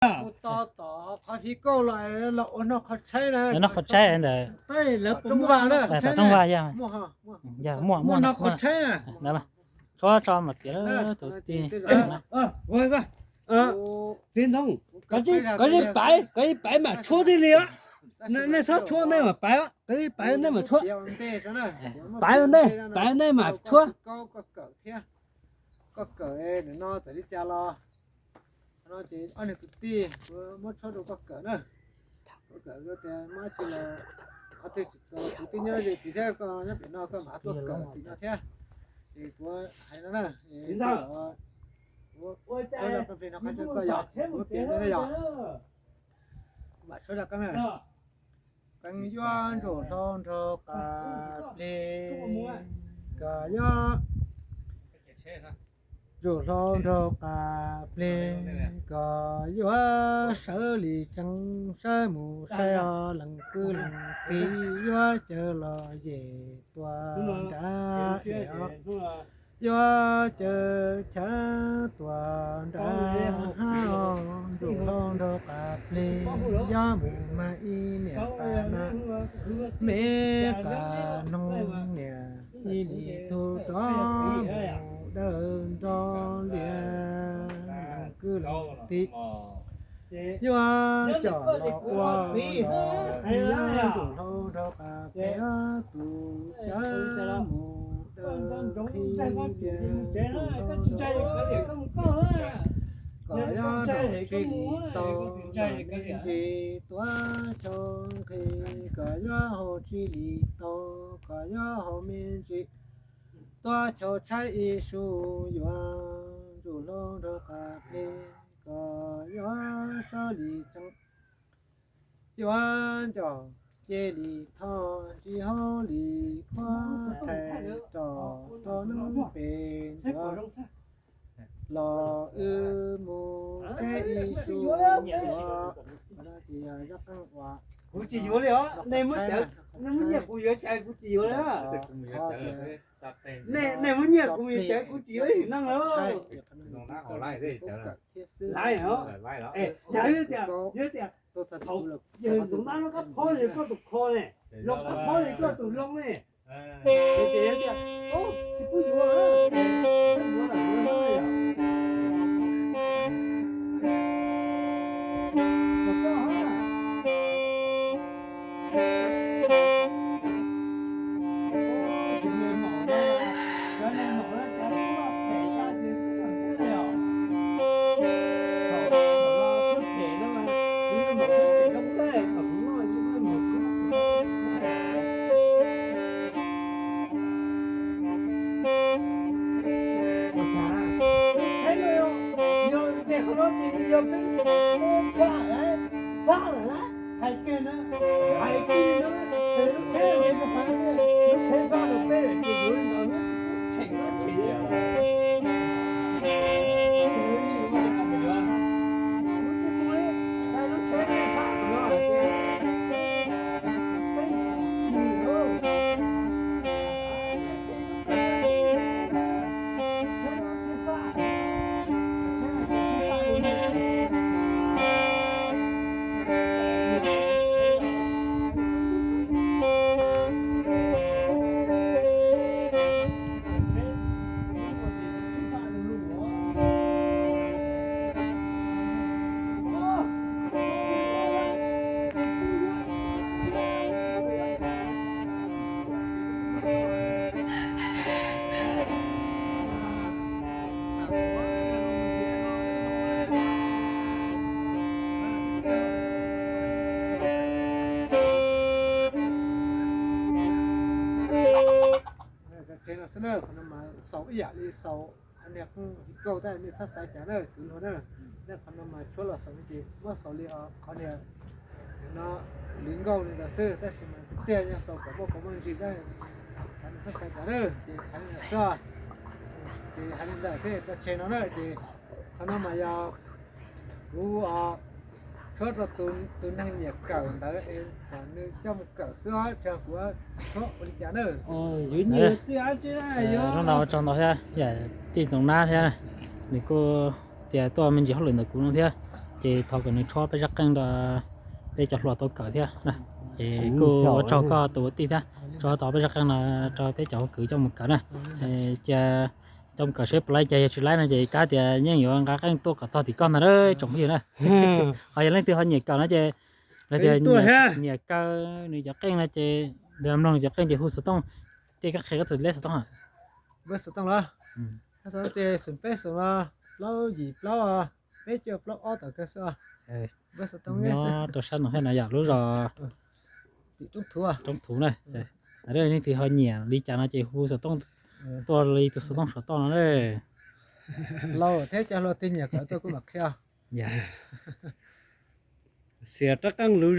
Mus tos tom qhov hiv kauj los, los ua noj qhov tshaib na. Noj qhov tshaib ntawd. Tom rooj vag na. Tom rooj vag yog. Yog muaj muaj noj qhov tshaib na. Tshuab tso mas piav tus tij. Txiv Ntxoov, koj yeej paiv, koj yeej paiv mam tshuab thiaj li os. Nej txhob tshuab, nej mam paiv os, koj yeej paiv nej mam tshuab. Paiv ua ntej, paiv ua ntej mam tshuab. Koj kawm thiab, koj kawm nws no txawm li cas los no ces ob niag kwv tij kuv muab tshuab rau koj kawm na. Kuv kawm tias muab tsis los qhov twg tsis txaus kuv twb nyob ze tid thiab, koj nyob pem no koj mam tuaj kawm tim no thiab. Ces kuv hais no na, kuv tshuab rau koj plig no, koj yog kuv piav ntawd na yog. Kuv mam tshuab rau koj na. Qee yuav ntsuj hlau nraug qas plig, koj yuav ntsuj hlau nraug qas plig, koj yuav sawv li tsees saib mus saib os, leej kwv leej tij yuav caw los yem tuaj nrad es os. Yuav caw chaw tuaj nrad hab, ntsuj hlau nraug qas plig, yuav mus mag ib niam qas na, me qas noog niam ib li tug rov mus dawb nrov lias, leej kwv leej tij yuav coj los ua no, ntsuj hlau nraug qas plig, tus cawv mus dawb qhib lias, ntsuj hlau nraug qas plig, koj yuav nrog tsis li tau me ntsis tuav chaw nqhis, koj yuav haus tsis li tau, koj yuav haus me ntsis tuav chaw tshaib ib su, yuav ntsuj hlau nraug qas plig, koj yuav sawv li tsees, yuav nco cia li thov ntsis hauv li khuab thaij rov rau neeb pem ntsuav los wb mus seb ib su yuav. Kuv tsis yuav li os, nej muab cawv, nej muab nyiaj kuv yuav cawv kuv tsis yuav li. Nej muab nyiaj kuv yuav cawv kuv tsis yuav ib sim neej li. Laiv os. Yog tias, yog tias, yawg ntxoov nab lub kab phob li koj tus kho ne, loo kab phob li koj tus loo ne. Ces tias, tsis pub yuav. Ua cas, tsheb no yog, yog tej qhov no ces yog peb faj lawm na, hais kiag na, hais kiag na, ces lub tsheb no ces lub tsheb faj rau peb ces yuav li ntawd, tshem tshem lub tsheb no faj no. Qhov no mas xaus ib yam li xaus qhov niag qeej hiv kauj tab, nej txhob xav cas na kwv luag na. Nej qhov no mas tshuab los xaus ces muab xaus li qhov niag no lwv nkauj li ntawd xwb, tab sis mas tiag yog xaus kom muaj qhov muaj ntsis tab, nej txhob xav cas na, ces qhov no xwb. Ces hais li ntawd xwb, tso tseg no na, ces qhov no mas yog kuv tshuab rau tus neeg nyiam kawm ntawd es kom nws coj mus kawm xwb os, tsis yog kuv tshuab ua li cas na. Hnub no tsaug ntau thiab, yam tij Ntxoov Nab thiab, nws kuj tias tuaj me ntsis hauj lwm ntawm kuv no thiab. Ces thov kom nws tshob peb zaj qeej rau peb cov hluas tau kawm thiab na. Ces kuj ua tsaug koj tus ua tij thiab, tshob tau peb zaj qeej no rau peb cov ua kwv coj mus kawm na. Cia coj mus kawm seb puas laib, ces yog tsis laib no ces kab tias yeej yuav nqa qeej tuaj kom txog tim koj ntag na tsoom phooj ywg na. Ho yog leej twg ho nyiam kawm no ces, tias nyiam kaw nws cov qeej no ces, mloog nws cov qeej ces hu xov tooj. Tej kab qhia koj tus leb xov tooj. Leb xov tooj los, xov tooj ces xoom peb xoom los, plaub yim plaub, peb cuaj plaub ob tawm kawg xwb. Nyob rau sab no thiab no yom, lub zos Roob Thuv na. Leej twg ho nyiam li cas no ces hu xov tooj tuaj li tus xov tooj saum toj no na. Laus thiab cov hluas twg nyiam kawm tuaj kuj mam qhia. Xiam rab qeej lub